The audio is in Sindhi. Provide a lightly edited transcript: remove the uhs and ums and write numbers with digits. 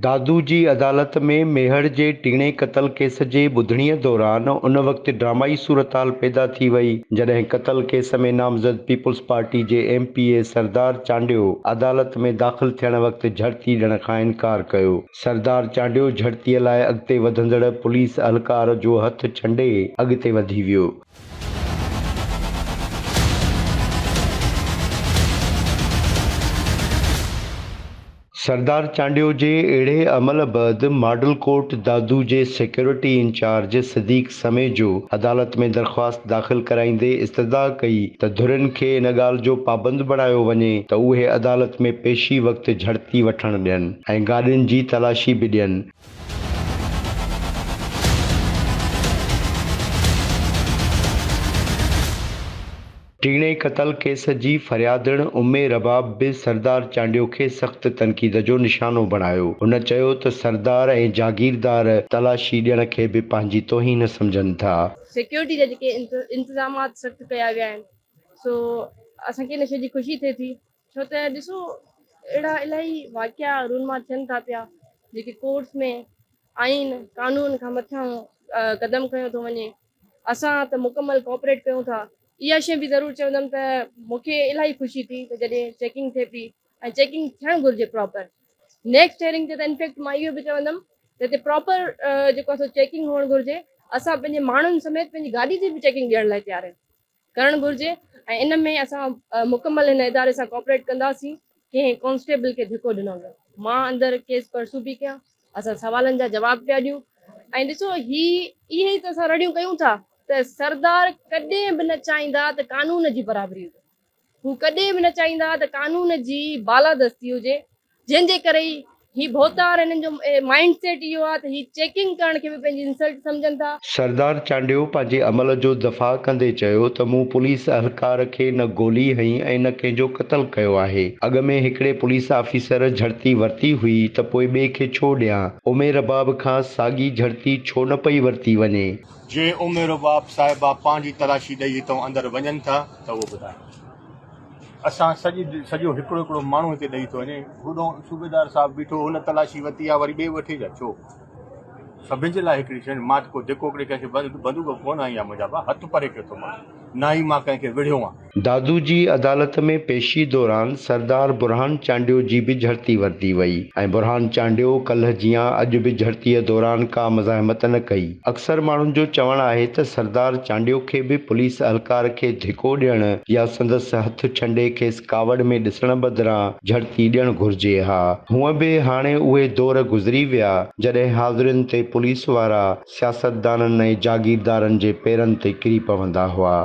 دادو جي عدالت ۾ ميهڙ جي ٽيڻي قتل ڪيس جي ٻڌڻي دوران ان وقت ڊرامائي صورتحال پيدا ٿي وئي جڏهن قتل ڪيس ۾ نامزد پيپلز پارٽي جي M P A Sardar Chandio عدالت ۾ داخل ٿيڻ وقت جهڙتي ڏيڻ کان انڪار ڪيو. سردار چانڊيو جهڙتي لاء اڳتي وڌندڙ پوليس اهلڪار جو هٿ ڇنڊي اڳتي وڌي ويو. سردار چانڊيو جي اهڙي عمل بعد ماڊل ڪورٽ دادو جي سيڪيورٽي انچارج صديق سميجو عدالت ۾ درخواست داخل ڪرائيندي استدعا ڪئي ته ڌرين کي ان ڳالهه جو پابند بڻايو وڃي ته اهي عدالت ۾ پيشي وقت جهڙتي وٺڻ ڏين ۽ گاڏين جي تلاشي به ڏين. ٽيڻي قتل ڪيس جي فريادڻ ام رباب به سردار چانڊيو کي سخت تنقيد جو نشانو بڻايو. هن چيو ته سردار ۽ جاگيردار تلاشي ڏيڻ کي به پنهنجي توهين سمجهن ٿا. سيڪيورٽي جا جيڪي انتظامات سخت ڪيا ويا آهن سو اسان کي ان شيء جي خوشي ٿئي ٿي ڇو ته ڏسو اهڙا الاهي واقعا رونما ٿين ٿا پيا جيڪي ڪورٽس ۾ آئين قانون کان مٿان قدم کنيو ٿو وڃي اسان ته مڪمل ڪوآپريٽ ڪيون ٿا. اها شيء به ضرور چوندم ته مون کي الاهي خوشي ٿي ته جڏهن چيڪنگ ٿئي پئي ۽ چيڪنگ ٿيڻ گهرجي پراپر نيڪسٽ هيئرنگ تي ته انفيڪٽ مان اهو به چوندم ته هتي پراپر جيڪو آهي سو چيڪنگ هئڻ گهرجي اسان پنهنجي ماڻهن سميت پنهنجي گاڏي جي به چيڪنگ ڏيڻ لاء تيار آهيون. ڪرڻ گهرجي ۽ ان ۾ اسان مڪمل هن اداري سان ڪوآپريٽ ڪنداسين. ڪنهن ڪانسٽيبل کي ڌڪو ڏنو ويو مان اندر ڪيس پرسو پئي ڪيان اسان سوالن جا جواب پيا ڏيون ۽ ڏسو هي اهي ئي ته اسان رڙيون ڪيون ٿا ته سردار ڪڏهن به نه چاهيندا ته قانون جي برابري هجي هو ڪڏهن به نه چاهيندا ته قانون جي بالادستي هجي جنهن جي ڪري ئي هي ڀوتار هنن جو مائنڊ سيٽ اهو آهي ته هي چيڪنگ ڪرڻ کي به پنهنجي انسلٽ سمجهن ٿا. سردار چانڊيو پنهنجي عمل جو دفاع ڪندي چيو ته مون پوليس اهلڪار کي نه گولي هنئي ۽ نه ڪنهن جو قتل ڪيو آهي، اڳ ۾ هڪڙي پوليس آفيسر جهڙتي ورتي هئي ته پوء ٻئي کي ڇو ڏيان، ام رباب کان ساڳي جهڙتي ڇو نه پئي ورتي وڃي. جي ام رباب صاحبه پنهنجي تلاشي ڏئي هتئون اندر وڃن ٿا ته اهو ٻڌائين. اسان سڄي سڄو هڪڙو هڪڙو ماڻهو هتي ڏئي ٿو وڃي هوڏو صوبيدار صاحب بيٺو هن تلاشي ورتي آ وري ٻئي وٺي جا ڇو سڀن جي لاء هڪڙي شيء مان ڪو ڌڪو ڪري ڪنهن کي بندوق ڪونه هنئي آ منهنجا ڀاء هٿ پري ڪيو ٿو مان نه ئي مان ڪنهن کي وڙهيو آ. دادو جي عدالت ۾ پيشي دوران سردار برهان چانڊيو جي به جهڙتي ورتي وئي ۽ برهان چانڊيو ڪلهه جيان اڄ به جهڙتيء دوران ڪا مزاحمت نه ڪئي. اڪثر ماڻهن جو چوڻ آهي ته سردار چانڊيو کي به پوليس اهلڪار کي ڌڪو ڏيڻ يا سندس هٿ ڇنڊي کيس ڪاوڙ ۾ ڏسڻ بدران جهڙتي ڏيڻ گهرجي ها. هونء به هاڻي اهي دور گذري ويا جڏهن حاضرين تي پوليس وارا سياستدانن ۽ جاگيردارن جي پيرن تي ڪري پوندا هئا.